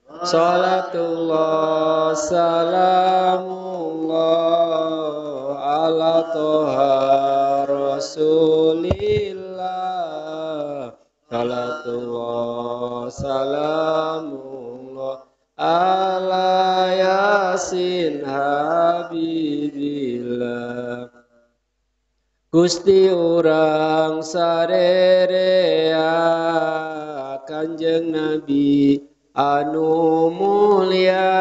Salatullah salamullah ala Toha Rasulillah. Salatullah salamullah ala Yasin Habibillah. Gusti urang sarerea Kanjeng Nabi anu mulia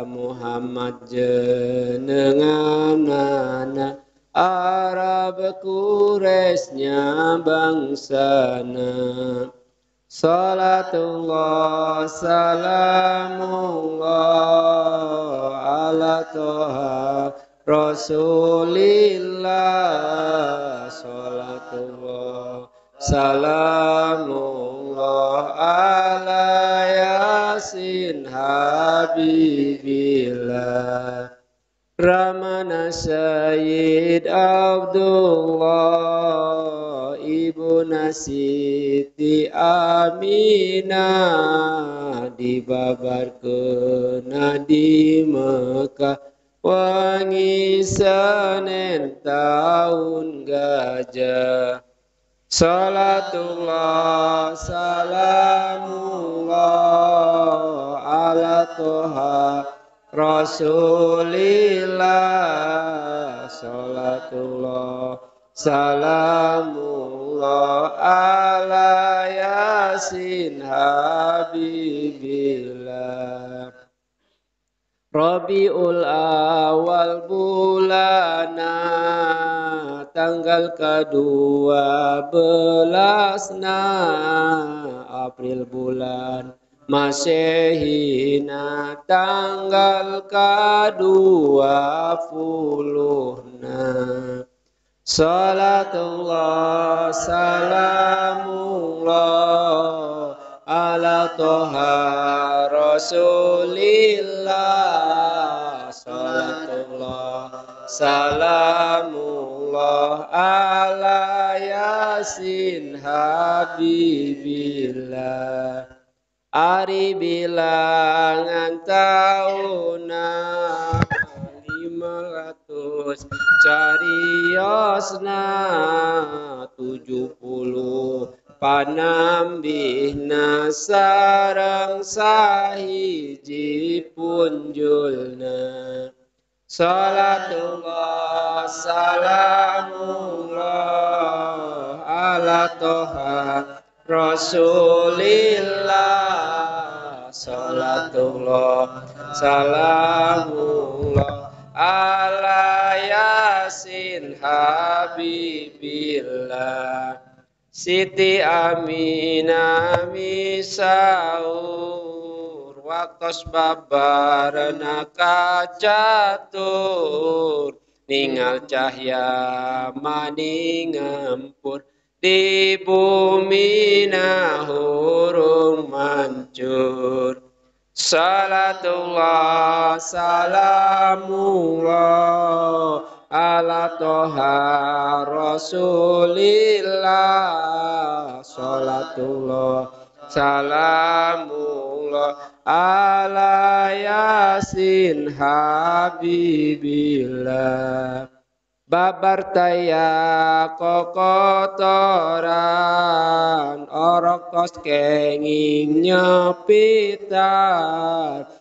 Muhammad jenenganana Arab Quraisy bangsana. Salatullah salamullah ala Toha Rasulillah. Salatullah salamullah ala Yasin Habibillah. Ramana Sayyid Abdullah, Ibuna Siti Aminah, dibabarkeun di Mekah wangi Senin tahun gajah. Salatullah salamullah ala Toha Rasulillah. Salatullah salamullah ala Yasin Habibillah. Rabiul awal bulana tanggal ke-12 April bulan Masehina tanggal ke-20. Salatullah salamullah ala Toha Rasulillah. Salatullah salamullah ala Yasin Habibillah. Ari bilangan tauna 500 cariosna 70 panambihna sareng sahiji punjulna. Salatullah salamullah ala Toha Rasulillah. Salatullah salamullah ala Yasin Habibillah. Siti Aminah misaur waktos babarna kacatur, ningal cahya maning ngempur di bumi hurung mancur. Salatullah salamullah ala Toha Rasulillah. Salatullah salamullah ala Yasin Habibillah. Babar taya kokotoran orok tos kenging nyepitan,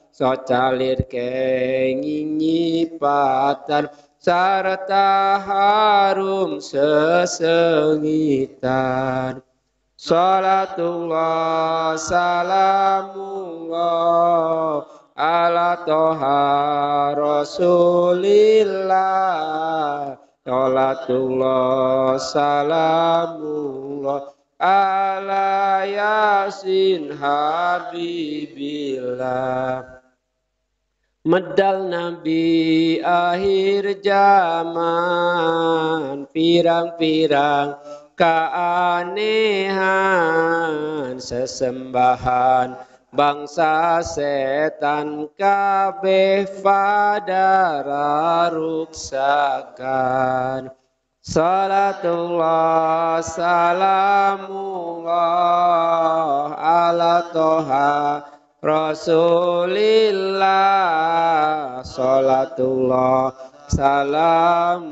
socalir kenging nyipatan sarta harum sesengitan. Salatullah salamullah ala Toha Rasulillah. Salatullah salamullah ala Yasin Habibillah. Medal Nabi akhir zaman, pirang-pirang keanehan, sesembahan bangsa setan kabeh fadara ruksakan. Salatullah salamullah ala Toha Rasulillah salatullah salamullah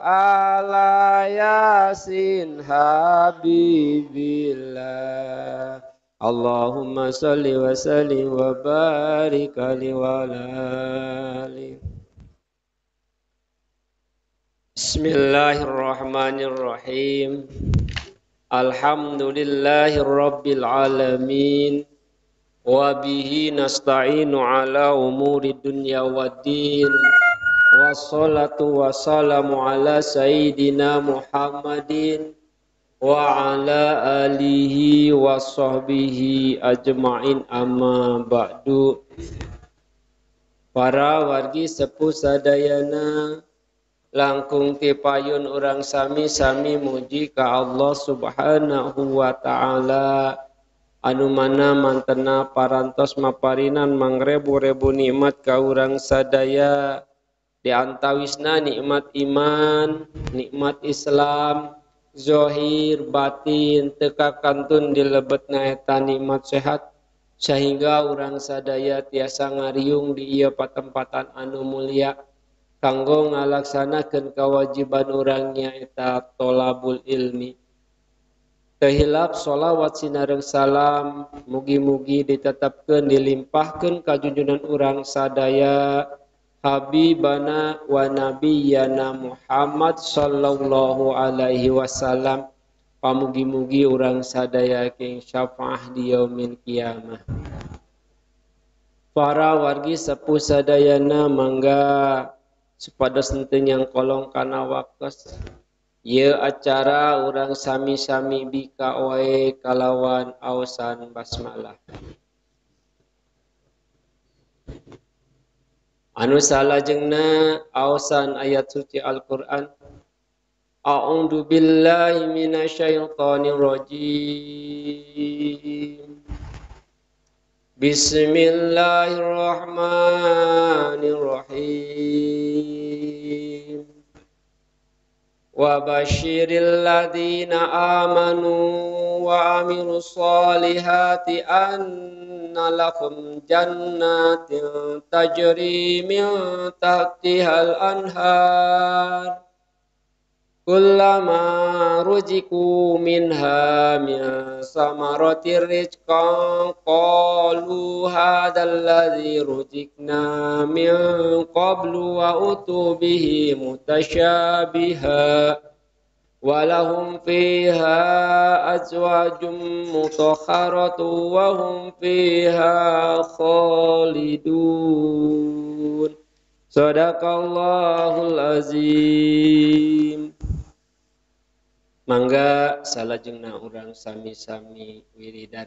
ala yasin habibillah. Allahumma sholli wa sallim wa barik alaihi wa ala alihi. Bismillahirrahmanirrahim. Alhamdulillahi rabbil alamin. Wa bihi nasta'inu ala umuri dunya waddin. Wassalatu wassalamu ala sayyidina Muhammadin wa ala alihi wa sahbihi ajma'in, amma ba'du. Para wargi sepuh sadayana, langkung ti payun urang sami-sami muji ka Allah Subhanahu wa ta'ala, anu mana mantena parantos maparinan mangrebu-rebu nikmat ka urang sadaya. Di antawisna nikmat iman, nikmat Islam, zohir batin teka kantun dilebetna eta nikmat sehat, sehingga urang sadaya tiasa ngariung di ieu patempatan anu mulia kanggo ngalaksanakeun kewajiban urang nyaeta tolabul ilmi. Teu hilap sholawat sinareng salam mugi-mugi ditetapkeun dilimpahkeun ka junjunan urang sadaya Habibana wa nabiyana Muhammad sallallahu alaihi wasallam. Pamugi-mugi urang sadaya king syafaah di yaumil kiamah. Para wargi sepuh sadayana mangga supados henteu nyangkolong kana waktos. Ieu acara urang sami-sami bika wae kalawan aosan basmalah. Anu salajengna aosan ayat suci Al-Qur'an. A'udzu billahi minasyaitonir rajim. Bismillahirrahmanirrahim. Wa basyiril ladzina amanu wa amilus solihati anna lahum jannatin tajri min tahtihal anhar kullama ruziqu minha min samaratir rizqan qalu hadzal ladzi ruziqna min qablu wa utu bihi mutasyabiha wa lahum fiha azwajum mutahharatun wa hum fiha khalidun. Sadaqallahul azim. Mangga salajengna urang sami-sami wiridan.